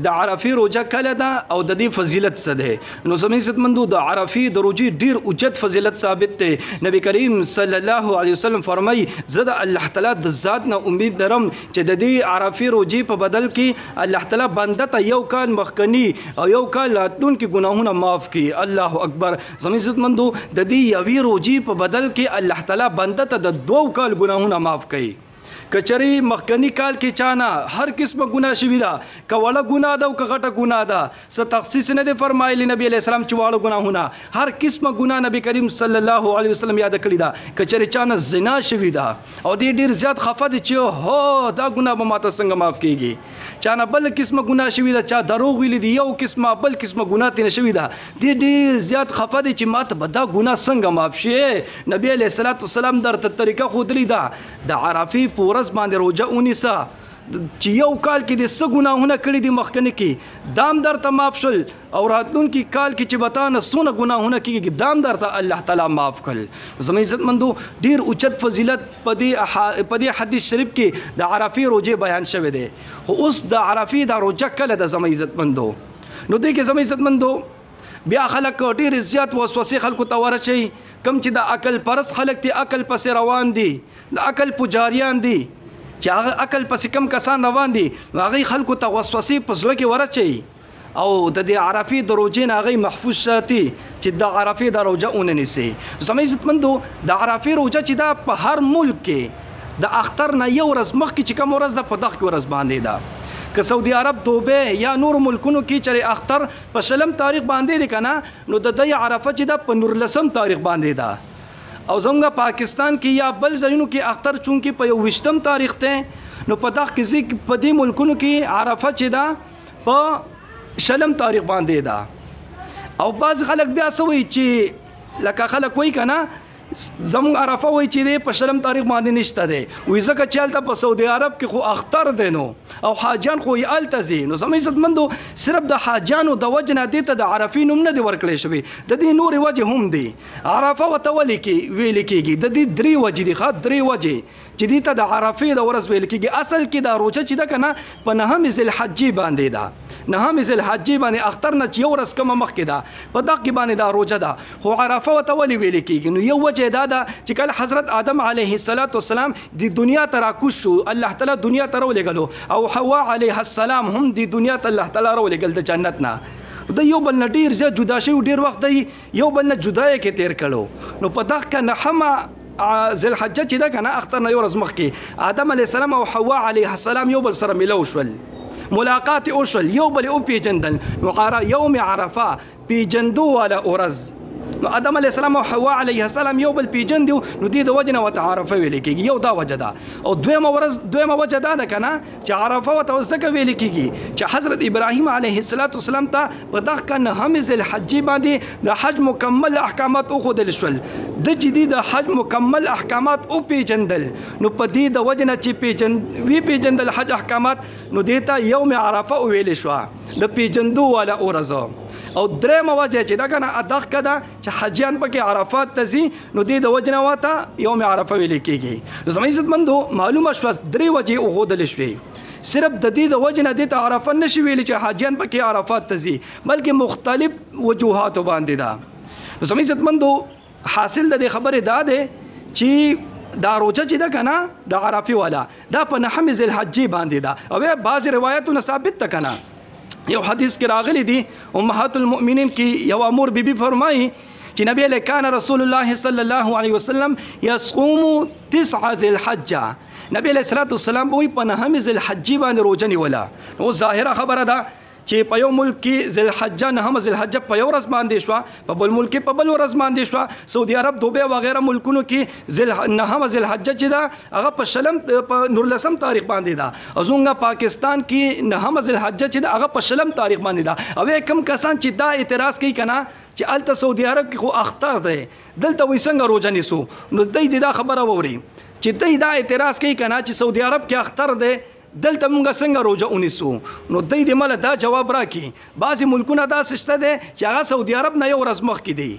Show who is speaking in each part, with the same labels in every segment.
Speaker 1: د عرفې روزه کله ده او د دې فضیلت څه دی؟ نو زموږ عزتمندو، د عرفې د روزې ډیر اوچت فضیلت ثابت دی. نبی کریم صلی الله علیه وسلم فرمایي، زه د الله تعالی د ذات نه امید لرم چې د دې عرفې روزې په بدل کې الله تعالی بنده ته یو کال مخکنی او یو کال راتلونکي ګناهونه معاف کړي. الله اکبر. زموږ عزتمندو، د دې یوې روزې په بدل کې الله تعالی بنده ته د دوو کال ګناهونه معاف کړي. کچری مخکنی کال کې چانه هر قسمه ګناه شوې ده، که وړه ګناه ده او که غټه ګناه ده، څه تخصیص نه دی فرمایلی نبی علیه السلام چې واړه ګناهونه، هر قسمه ګناه نبی کریم صلی الله علیه وسلم یاده کړې ده. کچری چانه زنا شوې ده او دی ډیر زیات خفه دی چې هو دا ګناه به ماته څنګه معاف کیږي، چانه بل قسمه ګناه شوې ده، چا دروغ ویلي دي، یو قسمه بل قسمه ګناه ترې شوې ده، دی ډیر زیات خفه دی چې ماته به دا ګناه څنګه معاف شي. نبی علیه الصلاة والسلام درته طریقه ښودلې ده، د عرفې په ورځ باندې روژه ونیسه چې یو کال کې دې څه ګناهونه کړي دي مخکني کې دام درته معاف شول، او راتلونکي کال کې چې به تا نه څونه ګناهونه کېږي دام درته الله تعالی معاف کړل. زموږ عزتمندو، ډېر اوچت فضیلت په دې حدیث شریف کې د عرفې روژې بیان شوی دی. خو اوس د عرفې دا روژه کله ده زموږ عزتمندو؟ نو دې کې زموږ عزتمندو بیا خلک ډېر زیات وسوسې خلکو ته ورچوي، کوم چې د عقل پرست خلک دي، عقل پسې روان دي، د عقل پجاریان دي، چې هغه عقل پسې کم کسان روان دي نو هغوی خلکو ته وسوسې په زړه کې ورچوي او د دې عرفې د روژې نه هغوی محفوظ ساتي چې د عرفې د روژه ونه نیسي. زما عزتمندو، د عرفې روژه چې ده په هر ملک کې د اختر نه یو ورځ مخکې چې کوم ورځ ده په دغه ورځ باندې ده. که سعودي عرب، دوبۍ یا نورو ملکونو کې چېرې اختر په شلم تاریخ باندې دی که نه، نو د دې عرفه چې ده په نورلسم تاریخ باندې ده. او زموږ پاکستان کې یا بل ځایونو کې اختر چونکې په یوویشتم تاریخ دی، نو په دغه کې په دې ملکونو کې عرفه چې ده په شلم تاریخ باندې ده. او بعضې خلک بیا څه وایي چې لکه خلک وایي که نه زموږ عرفه وایي چې دی په شلم تاریخ باندې نشته دی، وایي ځکه چې هلته په سعودي عرب کې خو اختر دی نو او حاجیان خو یې هلته ځي. نو زموږ عزتمندو، صرف د حاجیانو د وجې نه دې ته د عرفې نوم نه دی ورکړی شوی، د دې نورې وجې هم دي. عرفه ورته ولې ویل کېږي؟ د دې درې وجې دي، ښه درې وجې چې دې ته د عرفې د ورځ ویل کېږي. اصل کې دا روژه چې ده که نه په نهمې ذوالحجې باندې ده، نهمې ذوالحجې باندې اختر نه چې یو ورځ کمه مخکې ده په دغه باندې دا روژه ده. خو عرفه ورته ولې ویل کېږي؟ نو یو وجه دا ده چې کله حضرت آدم علیه السلام د دنیا ته راکوز شو، الله تعالی دنیا ته راولېږلو او حوا علیه السلام هم د دنیا ته الله تعالی راولېږل د جنت نه، د یو بل نه ډېر زیات جدا شوي، ډېر وخت دی یو بل نه جدایۍ کې تېر کړو. نو په دغه نهمه ذوالحجه چې ده که نه اختر نه یو ورځ مخکې آدم علیه السلام او حوا علیه السلام یو بل سره میلو شول، ملاقات یې وشول، یو بل یې وپېژندل. نو یوم عرفه پېژندو واله ورځ، نو آدم علیه السلام او حوا علیه السلام یو بل پېژندي، نو دې د وجې نه ورته عرفه ویل کېږي. یو دا وجه ده. او دویمه ورځ، دویمه وجه دا ده که نه چې عرفه ورته ځکه ویل کېږي چې حضرت ابراهیم علیه السلام ته په دغه نهمې ذوالحجې باندې د حج مکمل احکامات وښودل شول. ده چې دي د حج مکمل احکامات وپېژندل، نو په دې د وجې نه چې وی پېژندل حج احکامات، نو دې ته یوم عرفه وویل شوه، د پېژندو واله ورځ. او درېیمه وجه چې ده که نه دغه ده چې حاجیان پکې عرفات ته ځي، نو دې د وجې نه ورته یوم عرفه ویل کېږي. زما عزتمندو، معلومه شوه درې وجې وښودل شوې. صرف د دې د وجې نه دې ته عرفه نه شي ویلی چې حاجیان پکې عرفات ته ځي، بلکې مختلف وجوهاتو باندې ده. زما عزتمندو، حاصل د دې خبرې دا دی چې دا روژه چې ده که نه د عرفې والا دا په نهمې ذوالحجې باندې ده. او بیا بعضې روایتونه ثابت ده که نه، یو حدیث کې راغلی دی، امهات المؤمنین کې یوه مور بیبي فرمایي چې نبی علیه کان رسول الله صلی الله علیه وسلم یصوم تسعة ذي الحجة، نبی علیه الصلاة والسلام به وایي په نهمې ذي الحجې باندې روژه نیوله. نو ظاهره خبره ده چې په یو ملک کې ذوالحجه نهمه ذوالحجه په یو ورځ باندې شوه، په بل ملک کې په بل ورځ باندې شوه. سعودي عرب، دوبۍ وغیره ملکونو کې نهمه ذوالحجه چې ده هغه په شلم په نورلسم تاریخ باندې ده. او زمونږ پاکستان کې نهمه ذوالحجه چې ده هغه په شلم تاریخ باندې ده. او کوم کسان چې دا اعتراض کوي که نه چې هلته سعودي عرب کې خو اختر دی، دلته وایي څنګه روژه نیسو، نو دوی دې دا خبره واوري چې دوی دا اعتراض کوي که نه چې سعودي عرب کې اختر دی، دلته مونږ څنګه روژه ونیسو؟ نو دوی دې مله دا جواب راکړي. بعضې ملکونه داسې شته دی چې هغه سعودي عرب نه یو ورځ مخکې دی،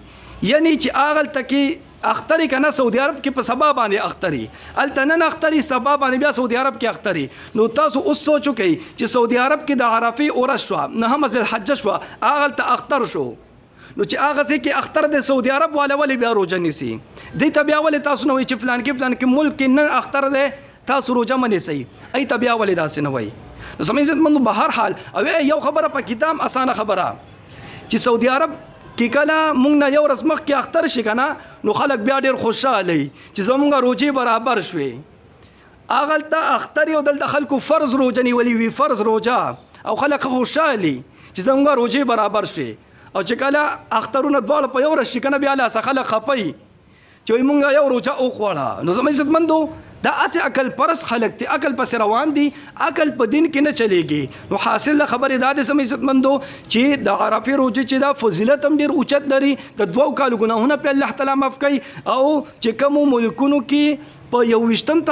Speaker 1: یعنی چې هغلته کې اختري که نه سعودي عرب کې په سبا باندې اختري، هلته نن اختري، سبا باندې بیا سعودي عرب کې اختري. نو تاسو اوس سوچ وکړئ چې سعودي عرب کې د عرفې ورځ شوه، نهمه ذوالحجه شوه، هغلته اختر شو. نو چې هغه ځای کې اختر دی، سعودي عرب والا ولې بیا روژه نیسي؟ دوی ته بیا ولې تاسو نه وایي چې فلانکې فلانکې ملک کې نن اختر دی، تاسو روژه مه نیسئ؟ ای ته بیا ولې داسې نه وایي؟ نو زموږ عزتمندو به هر حال او یو خبره پکې دا هم اسانه خبره چې سعودي عرب کې کله مونږ نه یو ورځ مخکې اختر شي که نه، نو خلک بیا ډېر خوشحاله وي چې زمونږ روژې برابر شوې. هغلته اختر یو، دلته خلکو فرض روژه نیولې وي، فرض روژه، او خلک ښه خوشحاله وي چې زمونږ روژې برابر شوې. او چې کله اخترونه دواړه په یو ورځ شي که نه، بیا لا څه خلک خفه وي چې وایي مونږ یو روژه وخوړه. نو زموږ عزتمندو دا هسې عقل پرست خلک دي، عقل پسې روان دي، عقل په دین کې نه چلیږي. نو حاصل د خبرې دا دی زموږ عزتمندو چې د عرفې روژې چې دا فضیلت هم ډېر اوچت لري، د دوو کالو ګناهونه پرې الله تعالی معاف کوي. او چې کومو ملکونو کې په 21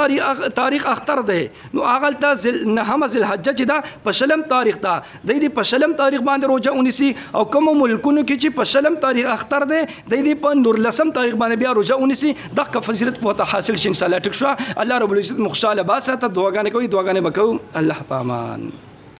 Speaker 1: تاریخ اختر دی، نو هغلته نهمه ذوالحجه چې ده په 20 تاریخ ده، دی دې په 20 تاریخ باندې روژه ونیسي. او کومو ملکونو کې چې په 20 تاریخ اختر دی، دی دې په 19 تاریخ باندې بیا روژه ونیسي. دغه فضیلت به ورته حاصل شي انشاءالله. ټیک شوه؟ الله رب العزت مو خوشحاله باسه. ته دعاګانې کوئ، دعاګانې به کوو. الله په امان.